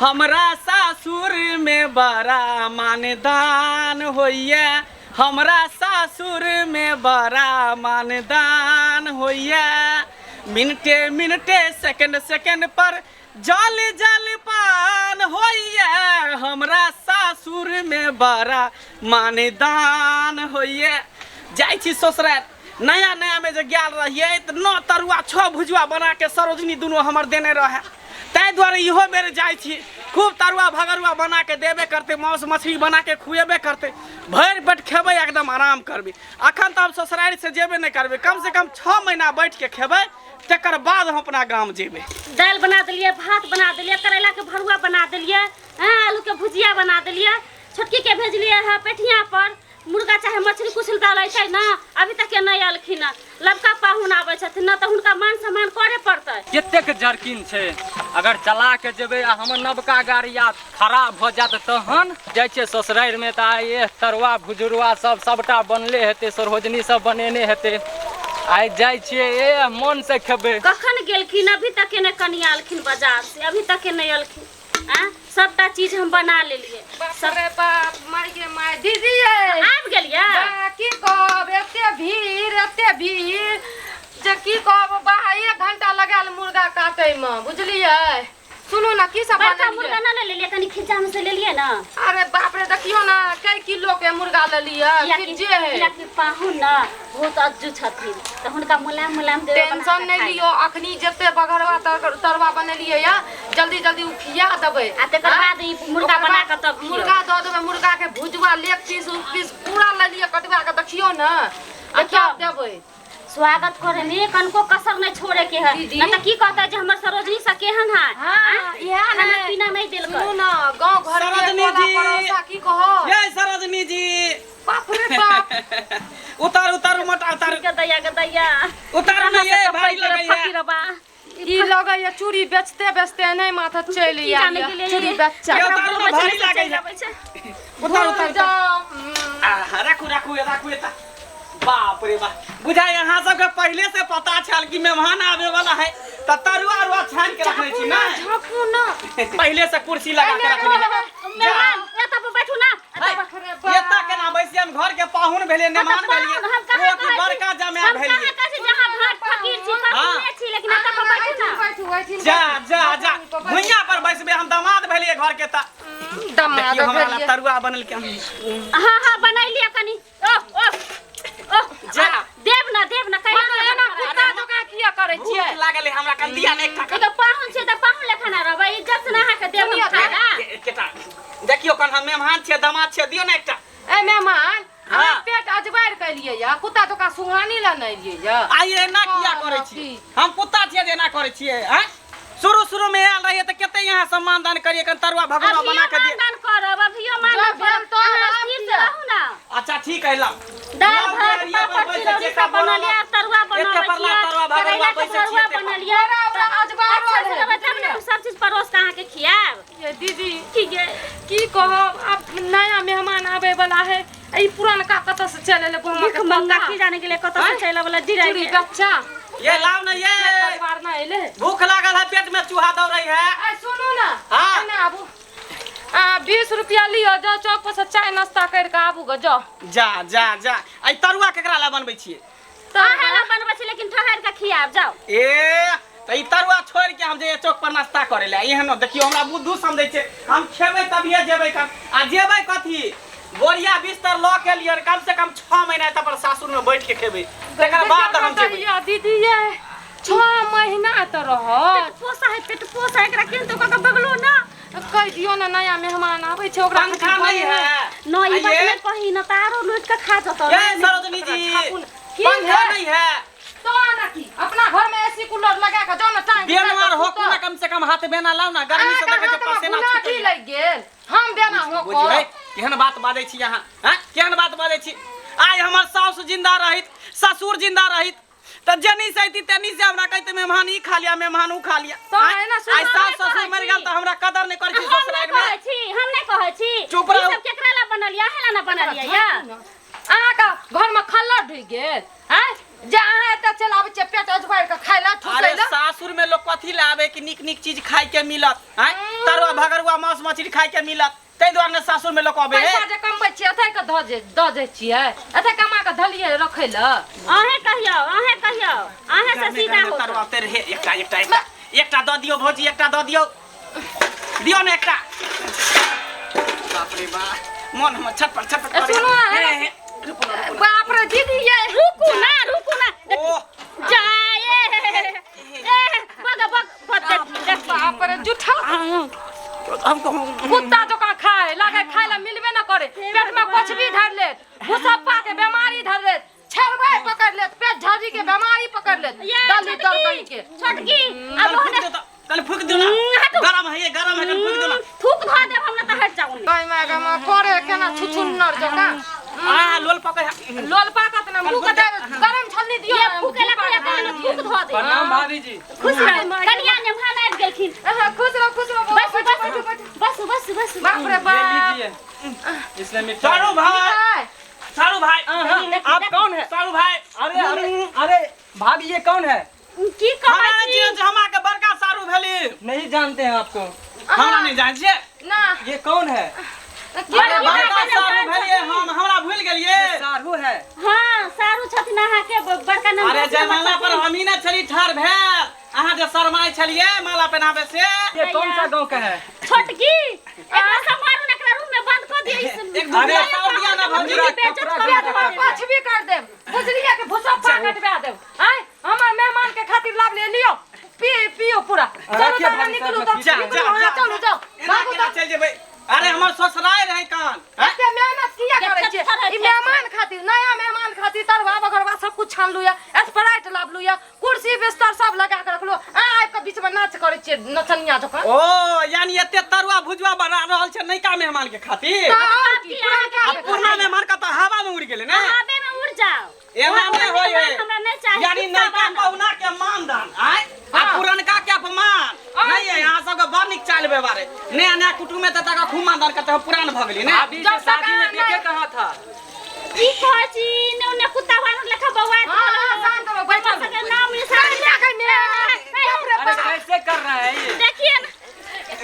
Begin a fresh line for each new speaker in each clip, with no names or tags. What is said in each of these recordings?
हमरा सासुर में बड़ा मानदान होइए, हमरा सासुर में बड़ा मानदान होइए। मिनटे मिनटे सेकंड सेकंड पर जल जल पान होइए, हमरा सासुर में बड़ा मानदान होइए। जाइ छी ससुराल, नया नया में जे गेल रहियै तऽ 9 तरुआ 6 भुजुआ बना के सरोजनी दुनू हमर देने रहे, ताहि दुआरे इहो बेर जाइ छी खूब तरुआ भगरुआ बना के देबे करते, मांस मछली बना के खुएबे करते, भरि पेट खेबै, एकदम आराम करबै। अखन तऽ हम ससुरारि से जेबे नहि करबै, कम से कम 6 महीना बैठ के खेबै, तकर बाद हम अपना गाम जेबै।
दालि बना देलियै, भात बना देलियै, करैला के भरुआ बना देलियै, हँ, आलू के भुजिया बना देलियै, छोटकी के भेजलियै हँ पेठिया पर मुर्गा चाहे मछली कुछ डालै ना, अभी तक के नहीं अलखिन हँ। लबका पाहुन आबै छथिन ना तऽ हुनका मान सम्मान करे पड़तै।
कतेक जर्किन छै, अगर चला के जेबै आ हमर नबका गाड़ी आ खराब भऽ जायत तहन जाइ छियै ससुरारिमे तऽ आइ एह तरुआ भुजुरुआ सब सबटा बनले हेतै, सरोजनी सब बनेने हेतै, आइ जाइ छियै ए मन से खेबै।
कखन गेलखिन अभी तक के नहि कनिया अलखिन बाजार से, अभी तक के नहि अलखिन। आ सबटा चीज हम बना लेलिए।
बाप रे बाप, माय गे माय, दीदी ये
आबि गेलियै?
बा, की कहब, एते भीड़, एते भीड़ जे की कहब, बा 1 घंटा लगायल मुर्गा काटे में, बुझलियै? सुनू ना, की सब
बड़का
बनेलियै?
मुर्गा ना लेलियै, कनी खिज्जा में से लेलियै ना।
अरे बाप रे, देखियो ना कई किलो के मुर्गा लेलियै, खिज्जे है।
कियाकि पाहुन ना बहुत अज्जू छथिन तऽ हुनका मुलायम मुलायम देबै बना
टेंशन
कऽ
नहि
खाइ
लियो, अखनी जते बघरवा तरुआ बनेलियै या जल्दी जल्दी उ खिया देबै।
आ तकर
आँय?
बाद ई मुर्गा
ओकर
बना
बाद
कऽ तब खियौ।
मुर्गा दऽ देबै, मुर्गा के भुजवा लेग पीस उ पीस पूरा लेलियै कटवा के, देखियो ना आ
देखियौ।
तब देबै।
स्वागत करे में कनको कसर नहीं छोड़े के है,
दीदी।
ना त की कहता जे हमर सरोजनी से केहन है?
हाँ,
आँय?
इएह
खाना
ने।
पीना नहीं देलकै।
सुनू ना, गांव घर के
सरोजनी
टोला
जी।
पड़ोसा की कहो?
ये सरोजनी जी।
बाप रे बाप।
उतारू उतारू मोटा उतारू।
के दैया के दैया।
उतारू ना, ये भारी लगैया।
फकीरबा।
ई लगैया चूड़ी बेचते बेचते नहीं माथा चलि
की जाने
आयल।
के लिए
चूड़ी
ये-
बेचा।
ये उतारू ना, भारी
बच्चे
लगैया।
आबै छै।
उतारू, उतारू,
जाओ।
आहा, राखू राखू राखू एता। बाप रे बाप, बुझाइ अहाँ सबके पहिले से पता छल कि मेहमान आवे वाला है त तरुआ अरुआ छानि के रखने छी ना?
झापू ना।
पहिले से कुर्सी लगा के रखने छी।
मेहमान एता पर बैठू ना, एता
है,
पर।
एता केना बैसी, हम घर के पाहुन भेलियै, मेहमान
पाहुन,
भेलियै।
हम कहाँ
ओ कि
कहै छी?
बड़का जमाय
हम
भेलियै।
कहाँ कहै छी जे अहाँ भाट फकीर छी,
हाँ।
पाहुने छी, लेकिन एता पर बैठू ना।
बैठू, बैठू,
जा, जा, जा।
बैठू।
भुइयाँ पर बैसबै, हम दामाद भेलियै घर के त।
दामाद
देखियौ हमरा ला
भेलियै।
तरुआ बनेलकै।
हाँ, हाँ, बनैलियै कनी। ओह, ओह, ओह,
जा।
देब ना, देब ना, कहियो
मतलब एना कुत्ता जकाँ किया करै
भूख
छियै?
लागल है हमरा, कन दिया ने एकटा।
ई तऽ पाहुन छियै तऽ पाहुन लेखा ना रहबै, इज्जत से ना अहाँके देब हम
सुनियौ
खाना।
एकटा देखियौ कन हम मेहमान छियै, दामाद छियै, दियौ ने एकटा।
ए मेहमान,
हाँ।
अहाँ पेट अजबारि के एलियै या कुत्ता जकाँ सुहानी लए नहि एलियै या?
आइ एना किया करै छियै? हम कुत्ता छियै जे एना करै छियै? आँय? शुरू शुरू में आयल रहियै तऽ कते यहाँ सम्मान दान करियै, कन तरुआ भगुआ
अभियो
बना के दियै।
मानदान करब, अभियो मानदान
जब भेल
करब।
तो
अहाँ
आराम
स्थिर से
से।
रहू ना।
अच्छा ठीक है, लाओ।
दाल
लाओ,
भात
देहरिया पर
पापड़
बैसै
चिरौरी
छियै,
सब
एकटा बोरा
बनलियै, तरुआ
एते
बनबै
परला
छियै,
तरुआ भगरुआ
करैला के
बैसै छियै,
भरुआ
एते
बनलियै।
बोरा उरा अजबारो
अच्छा से
रहै,
रहबै तब ने हम सब चीज परोस के अहाँके खियाएब।
ये दीदी,
की गे?
की कहब, आब नया मेहमान आबै वाला है, ई पुरनका कतऽ से चलि एलै बौआ
भीख
के
मंगा
पता?
की जाने गेलै कतऽ से
आँय?
चलि अबलै डिराइ
चूड़ी
के।
बच्चा।
ये लाओ ना ये।
परिवार ना एलै।
भूख लागल है, पेट में चूहा दौड़ै है।
आ सुनू ना।
हाँ।
एना आबू। आ 20 रुपया लियो, जाओ चौक पर से चाय नाश्ता कर के आबू ग, जाओ।
जा जा जा। आई तरुआ केकरा ला बनबै छियै?
अहाँ ला बनबै छी, लेकिन ठहर के खियाब, जाओ।
ए त ई तरुआ छोड़ के हम जे चौक पर नाश्ता करे ला, एहनो देखियो हमरा बुद्धू समझै छै। हम खेबै तभिए जेबै कम। आ जेबै कथी? बोरिया बिस्तर ल के लिए कम से कम 6 महीना एतऽ पर सासुर में बैठ के खेबै, तकर बाद हम जेबै।
दैया दीदी ये 6 महीना तऽ रहत।
पेट पोसा है, पेट पोसा है, एकरा केन तो कऽ बगलो ना।
कहि दियौ ने नया मेहमान आबै छै ओकरा
पंखा
खातिर
नहीं है।
न ई बात
आइए।
नहीं कही न तारो लूट के खा जतौ।
ये सरोजनी जी,
की
पंखा
है?
नहीं है।
तो आना की अपना घर में एसी कूलर लगा के जाओ ना टाइम
बेनवार हो ना, कम से कम हाथ बेना लाओ ना, गर्मी से देखै छै पसीना
की
छूटै।
लागि गेल हम बेना हो
बुझियौ है, केहन बात बाजै छी अहाँ? हैं, केहन बात बाजै छी? आइ हमर साउस जिंदा रहित, ससुर जिंदा रहित तऽ जेनी से अइती तेनी से हमरा कहते मेहमान ई खा लिया, मेहमान ऊ खा लिया।
तऽ
आँय?
एना सुन,
आइ
हम
सास
नहि
ससुर
कहै
मरि
छी।
गेल तऽ हमरा कदर नहि करै छी
हम नहि
ससुरारि मे।
कहै छी, हम नहि कहै छी।
चुप
ई
रहू।
सब केकरा ला बनल या, अहाँ ला ना बनल या?
अहाँके घर में खल्लर ढुकि गेल? आँय? जे अहाँ एतऽ चलि आबै छियै पेट अजबारि कऽ खाय लए ठुसै
अरे
लए
सासुर में लोग कथी लावे कि निक निक चीज खाए के मिलत हैं तरुआ भगरुआ मांस मछली खाए के मिलत ताहि दुआरे ने सासुर में लोग अबे
पैसा जे कमबै छियै एतै के धऽ जे दऽ जाइ छियै एतै कमा कऽ धलियै रखै लए
अहें कहियौ अहें कहियौ अहें से सीधा हो
तरुआ ते रहे एकटा एकटा एकटा एकटा दऽ दियौ भौजी एकटा दऽ दियौ दियौ ने एकटा बाप रे बाप मन हमर छटपट छटपट
ए, सुनू ने,
हे, हे, रुकू ने, रुकू ने।
बाप रे दीदी ये
रुकू ना रुकू ना
ओह
जाए ए बग बग बग देखी देखी
बाप रे जूठा
हमको
कुत्ता जकाँ खाए लागे खाए ला मिलबे न करे पेट में कुछ भी धर लेत भूसप्पा के बीमारी धर लेत छेड़बै पकड़ लेत पेट झर्री के बीमारी पकड़ लेत
ये
दली दर कहीं के
छोटकी अब
कल फूक दो तो कल फूक दो ना
हटू।
गरम है ये गरम है कल फूक दो ना
थूक धो देब हमरा तऽ हट जाउ
गई माय गे माय करे केना छुछुन्नर जकाँ
आ लोल पकड़ है।
लोल पाकत ना मुंह के गरम छलनी दियो
ये फूके ला कहिया कहिया थूक धो दे
प्रणाम भाभी जी
खुश रह कनिया मेहमान आबि गेलखिन
अहाँ खुश रहो खुश रहो
बस
बैठू,
बस
बैठू, बैठू।
बस बस बस
बाप रे
ये
बाप
लीजिए इसमें मिठाई
सारू भाई
मिठाई।
सारू भाई
आप कौन है
सारू भाई
अरे अरे अरे भाभी ये कौन है
की
हमरा
कहै
नहि
छी
चिन्है छी हमरा के बड़का सारू भेली
नहीं जानते हैं आपको
हमरा नहि जानै छियै
ना
ये कौन है
की
अरे
बड़का
बड़का सारू भेलियै हम हमरा भूल गेलियै
ये सारू है
हाँ सारू छथिन अहाँके बड़का नंबर
अरे जयमाला पर हमही ने छली ठार भेल अहाँ जे शरमाइ छलियै माला पहनाबे से
ये कौन सा गांव का है
छोटकी एकरा सब मारू ने एकरा रूम में बंद कऽ दिअ इस
एक दू
अरे,
गिलास और दिया ना भौजी
पूरा
बेइज्जत
कपड़ा
कऽ
गंदा
देब।
कुछ भी कर देब बुझलियै कि भूसप्पा कटवा देब आय हमर मेहमान के खातिर लाभ ले लियो पी पियो पूरा चलू
रखिए
तऽ
भाभी
निकलू
साहब,
तऽ
जा
निकलू
जा
अहाँ
जा
चलू जाओ
एना
भागू
केना
तऽ
चलि जेबै अरे हमर ससुराल रहै कान हैं?
एते मेहनत किया करै छियै ई मेहमान खातिर नया मेहमान खातिर तरुआ बगरवा सब कुछ छानलू या स्प्राइट लाबलू या कुर्सी बिस्तर सब लगा के रखलू अहाँ आबि के बीच में नाच करै छियै नचनिया जकाँ
ओ यानी एते तरुआ भुजुआ बना रहल छै नैका मेहमान के खातिर
तऽ आओर की पुरनका
आ पुरना मेहमान के तऽ हवा में उड़ि गेलै ने
हवे में उड़ जाओ
एना नहि होय है
हमरा नहि चाही
यानी
कुत्ता
नैका
बानर।
पहुना के मानदान आय आ
हाँ।
पुरनका के अपमान नहीं है यहाँ सबके बड़ नीक चाल व्यवहार है नया नया कुटुम्ब में तक खूब मानदान करते हो पुरान भऽ गेली ने
भाभी
जब
से
तक
शादी में
अहाँ
देखे
नहीं-
कहाँ था
की कहै छी ने ओने कुत्ता बानर लेखा बौआ
हाँ, हाँ, शांत रहो, बैठल।
सबके नाम निशान
कनिया के मेहमान, बाप रे
अरे
बाप।
कैसे कर रहा है ये
देखिए ना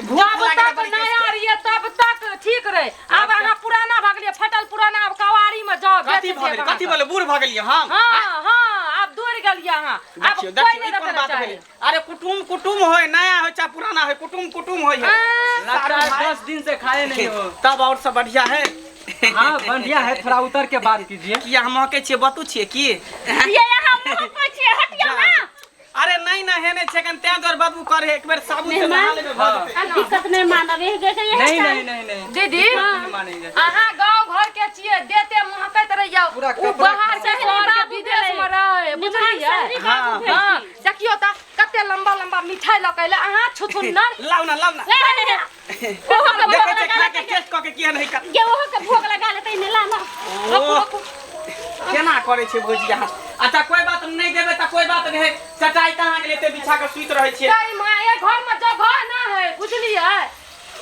भूख
जब
लागल
तक
बड़ी
नया रहिए तब तक ठीक रहे अब अहाँ पुराना भऽ गेलियै फटल पुराना आब कवारी में जाओ बेच
कथी भऽ
देब
गेलै कथी
अहाँके।
बोले बूढ़ भऽ गेलियै हम
हाँ हाँ आब दूर गेलियै अहाँ आब
देखियौ
कोई
देखियौ
नहि
ई कोन
रखै
बात
चाहे
भेलै अरे कुटुम कुटुम होय नया होय चाहे पुराना होय कुटुम कुटुम होय है
लगता है 10 दिन से खाए नहीं हो
तब और सब बढ़िया है
हाँ बढ़िया है थोड़ा उतर के बात कीजिए
किया हम महकै छियै बतू छियै की
ये यहाँ मुँह पर छियै हटियौ ना
अरे नहीं ना हेने छै कन तें दुआरे बदबू करे एक बेर साबुन से नहा लेबै भऽ जेतै
दिक्कत नहीं मानब एह गे के
नहीं नहीं नहीं नहीं
दीदी
नहीं मानेंगे
अहाँ गांव घर के छियै देते महकैत रहियौ
पूरा
उ
कपड़ा
बाहर के शहर के विदेश में रहे बुझलियै
हाँ,
हाँ देखियौ तऽ कते लंबा लंबा मिठाई लऽ के अयलै अहाँ छुछुन्नर
लाउ ना लाउ ना
ओहो के भोग
देखै छै
लगा
खा के
लेतै
टेस्ट कऽ के किया नहीं कर
गे ओहो के भोग लगा लेतै ने ला ना
ओह, केना करै छै भौजी अहाँ अच्छा कोई बात नहीं देबै तऽ कोई बात नहीं चटाई कहाँ गेलै एते बिछा के सुति रहै छियै
गई माँ ये घर में जगह ना है बुझलियै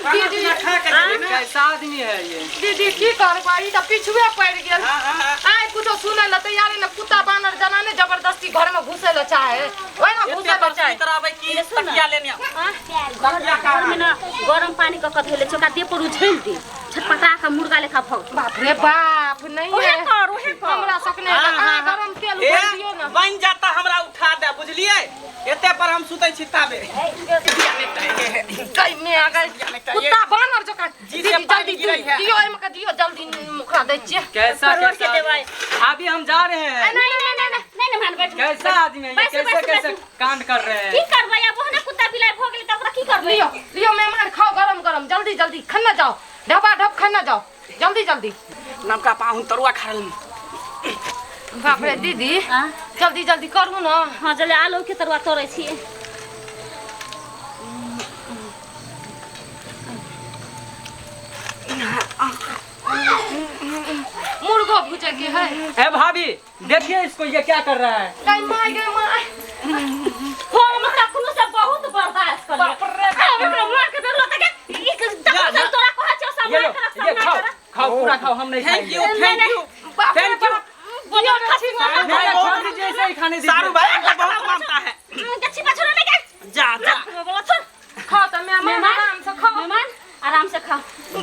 खाना
दीदी
पीना खा के जेबै ने
कैसा आदमी है ये
दीदी की करबै ई तऽ पिछुए पड़ि गेल
हाँ, हाँ, हाँ।
आइ कुछो सुनै लए तैयारे ने कुत्ता बानर जना ने जबरदस्ती घर में घुसै लए चाहे ओहिना
एते
घुसै लए
पर
चाहे
सुति रहबै की तकिया लेने आउ।
घर घर में ना गरम पानी कऽ कऽ धोले छै ओकरा देह पर उझेल दे छटपटा के मुर्गा लेखा भग
बाप रे बाप नहीं
ओहे
है
कर ओहे कर
हमरा सकने
हाँ,
अहाँ
हाँ, हाँ।
गरम तेल
ए,
उझेल दियौ ना
बनि जाता हमरा उठा दे बुझलियै एते पर हम सुतै छी ताबे
गई में आ गई कुत्ता बानर जकाँ
जी
दीदी
से पानी
जल्दी
गिरै है।
दियौ एहिमे के दियौ जल्दी ओकरा दै छियै
कैसा
परोड़ के
कैसा
देबै।
अभी हम जा रहे हैं
नहीं नहीं नहीं नहीं नहीं नहीं मान बैठ
कैसा आदमी है ये
बैसू,
कैसे
बैसू,
कैसे
बैसू।
कांड कर रहे
की
हैं
करबै अब ओहने कुत्ता बिलाइ भऽ गेलै तऽ ओकरा की करबै
लियो लियो मेहमान खाओ गरम गरम जल्दी जल्दी खन्ना जाओ ढबा ढब खन्ना जाओ जल्दी जल्दी
नमका पाहुन तरुआ खा रहल
बाप रे दीदी
हाँ?
जल्दी जल्दी करू ना
हाँ जल्दी आलू के तरुआ तोड़ै छियै
मुर्गो भुजे के है
ए भाभी देखिए इसको ये क्या कर रहा है
गई माय गई माय
हम तखनो से बहुत बर्दाश्त करलियै
बाप रे
हम एकरा मार के देखलो तऽ के ई तखनो से तोरा कहै छियौ
ये
सम्हार
लो
कर
ये
सम्हार
खाओ
कर
खाओ पूरा खाओ हम नहीं
thank you
खाएंगे
thank you
बाप रे
thank you
बाप।
बोलो खसुआ
नहीं, छोड़ दीजिए, ऐसे ही खाने दीजिए।
सारू भाई हमको बहुत मानता है।
गच्छी पाछू नहीं के
जा जा।
बोलो छोड़।
खाओ तऽ मेहमान,
मेहमान
आराम से खाओ।
मेहमान आराम से खाओ,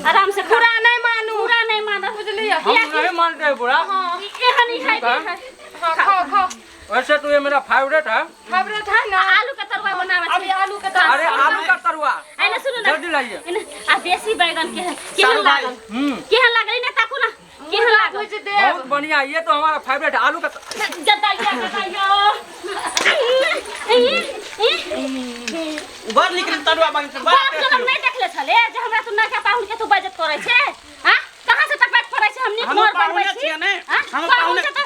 आराम से खाओ।
बुरा नहीं मानू।
बुरा नहीं मानो।
बुझलियै?
हम नहीं मानते हैं बुरा।
एहन ही है, है।
हाँ, खाओ खाओ।
वैसे तो ये मेरा फेवरेट है।
फेवरेट है ना?
आलू के तरुआ बनावे
अभी आलू के तरुआ।
अरे आलू का तरुआ
आइने सुनू ना।
जल्दी लाइए।
एने, आ देसी बैगन के है। केहन
सारू भाई।
लागल?
हम्म।
केहन लागल? एने ताकू ना। केहन लागल?
भुज देब।
बहुत बढ़िया, ये तो हमारा फेवरेट है आलू का।
गदाइया गदाइया।
बड़ नीक तरुआ बन छै, बड़ा
बाप
टेस्टी।
जनम नहीं देखले छले जे हमरा तू नका पाहुन के तू बेइज्जत करै छै। हां, कहां से टपैत पड़ै छै? हम नीक
हमहूँ
मोर बनबै
पाहुने
छी।
छियै ने।
हाँ?
हमहूँ
पाहुन
पाहुने।
के तऽ,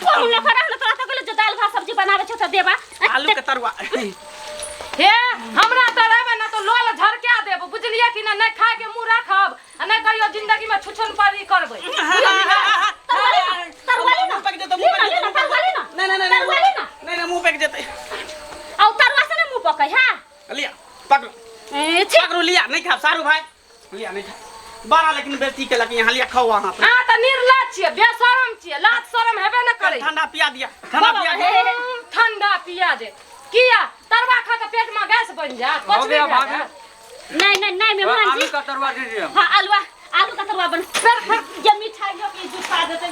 पाहुन लऽ कऽ रहल तोरा तऽ कहलियौ जे दालि भात सब्जी बनाबै छौ तऽ देबा।
आलू के तरुआ।
हे हमरा तऽ रहबै ना तऽ लोल झरका देब, बुझलियै कि ना? नहि खाय के मुँह राखब आ नहि कहियो जिंदगी में छुछुन परी करबै।
तरुआ ले ना।
मुँह पकि जेतै, मुँह
ले ना,
पकि
ले ना,
जेतै।
तरुआ ले ना।
नहीं नहीं नहीं।
तरुआ ले ना।
नहीं नहीं, मुँह पकि जेतै।
आ तरुआ से ने मुँह पकै है।
लिया पकड़ो।
ए, छी।
पकड़ो, लिया नहीं खाब सारू भाई, लिया नहीं खाब। बड़ा लेकिन बेइज्जती केलक यहाँ, लिया खाओ वहाँ पे।
अहाँ तऽ निर्लज छियै, बेशरम छियै, लाज शरम हेबे ने करै।
ठंडा पिया दिया, ठंडा पिया दिया।
ठंडा पिया दे किया? तरुआ खा के पेट में गैस बन जायत,
हो
कुछ
गया
भी भए
भाभी।
जायत।
नहीं नहीं नहीं मेहमान
आलू
जी।
का तरुआ दीजिए।
हाँ, आलू आलू का तरुआ बन। फिर फिर ये मिठाइयों की जुटा देते।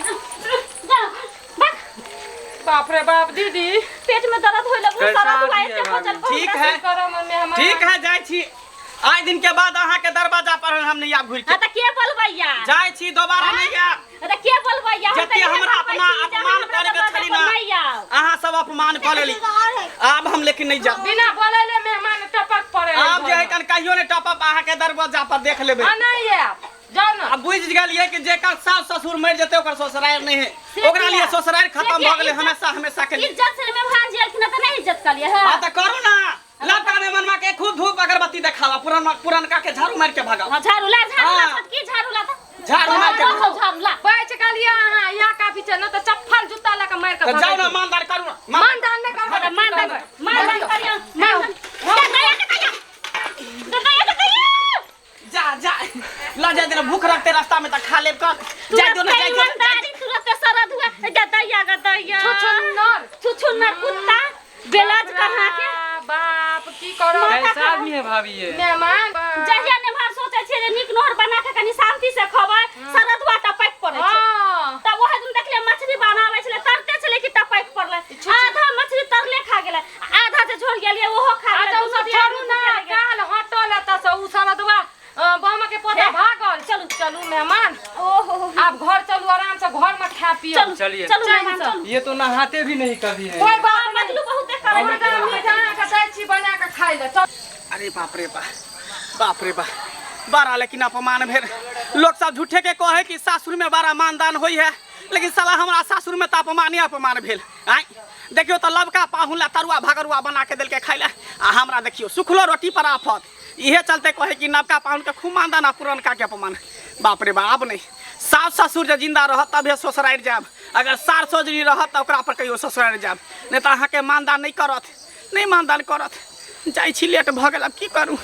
जा भाग।
बाप रे बाप दीदी,
पेट में दर्द होय लगल,
कैसा
सारा दुआई
आदमी है
से
भाभी?
बचल।
ठीक है।
करम मेहमान।
ठीक है, जाइ छी। आइ दिन के बाद अहाँ के दरवाजा पर हम नहीं आब घुरि के।
हाँ तऽ के बोलबैया?
जाइ छी, दोबारा नहीं आब।
तऽ के बोलबैया? हम
जते
तऽ इहे
हमरा
बोलबै
अपना
छी जे
अपमान
हमरा
करके
दरवाजा
छली
पर
ना,
नहि आउ।
अहाँ सब अपमान कऽ लेली, आब हम लेकिन नहीं जाब।
बिना बोलैले मेहमान टपक पड़े।
आब जे है कन कहियो नहीं टपप अहाँ के दरवाजा पर, देख लेबै।
आ नहीं आयब, जाउ ना।
आब बुझि गेलियै कि जेकर सास ससुर मरि जेतै ओकर ससुरारि नहीं है,
से
ओकरा लिए
किया?
ससुरारि खत्म
से
भऽ
किया?
गेलै हमेशा हमेशा के लिए।
इज्जत से मेहमान जी एलखिन तऽ नहि इज्जत कलियै है।
हाँ तऽ करू ना, लड़का में मनमा के खूब धूप अगरबत्ती देखावा, पुरनका पुरनका के झाड़ू मार के भगाओ।
हाँ, झाड़ू ला, झाड़ू ला।
हाँ।
छोटकी झाड़ू ला तऽ।
झाड़ू मार के भगाओ।
झाड़ू ला।
बचि गेलियै अहाँ, इएह काफी छै, नहि तऽ चप्पल जूता लऽ कऽ मारि कऽ
तऽ जाउ ना,
भगैती।
मानदान करू ना।
मानदान नहि करबै।
मानदान मानदान करियौ, मानदान। गदैया गदैया गदैया गदैया।
जा जा, ल जा देना, भूख रखते रास्ता में तऽ खा लेब कल। जा दो ना, जा दो ना।
ईमानदारी तुरंत सरद हुआ। गदैया गदैया।
छुछुन्नर।
छुछुन्नर कुत्ता बेलाज कहाँ के।
बाप की करब।
कैसा आदमी है भाभी ये?
मेहमान।
जहिया नेभार सोचै छियै जे नीक नोहर बना के कनी शांति से खबै, सरदुआ टपकि पड़ै छै।
हाँ।
तऽ ओहे दिन देखलियै मछली बनाबै छलै, तरते छलै कि टपकि पड़लै। आधा मछली तरले खा गेलै, आधा जे झोल गेलियै ओहो खा गेलै।
अच्छा उ सब छोड़ू ना, काल हटल एतऽ से उ सरदुआ बम के पोता भागल। चलू चलू मेहमान,
ओहो
आब घर चलू, आराम से घर में खा पियब।
चलू
चलिए।
चलू मेहमान
चल।
चलू।
ये तो नहाते भी नहीं कभी है।
कोई बात नहीं,
बदलू बहुते करै।
मुर्गा मीट अहाँके दै छी बना कऽ खाइ लए, चल।
अरे बाप रे बाप, बाप रे बाप, बड़ा लेकिन अपमान भेल। लोग सब झूठे के कहे कि सासुर में बड़ा मानदान होई है, लेकिन साला हमरा सासुर में तऽ अपमाने अपमान भेल। आँय देखियौ तऽ लबका पाहुन ला तरुआ भगरुआ बना के देलकै खाइ ला, आ हमरा देखियौ सुखलो रोटी पर आफत। इहे चलते कहे कि नवका पाहुन के खूब मानदान आ पुरनका के अपमान। बाप रे बाप, नहीं सास ससुर जे जिंदा रहत तबे ससुरारि जायब, अगर सार ससुरी रहत तऽ ओकरा पर कहियो ससुरारि जायब नहीं तऽ अहाँके मानदान नहीं करत, नहीं मानदान करत। जाइ छी, लेट भऽ गेल, आब की करू।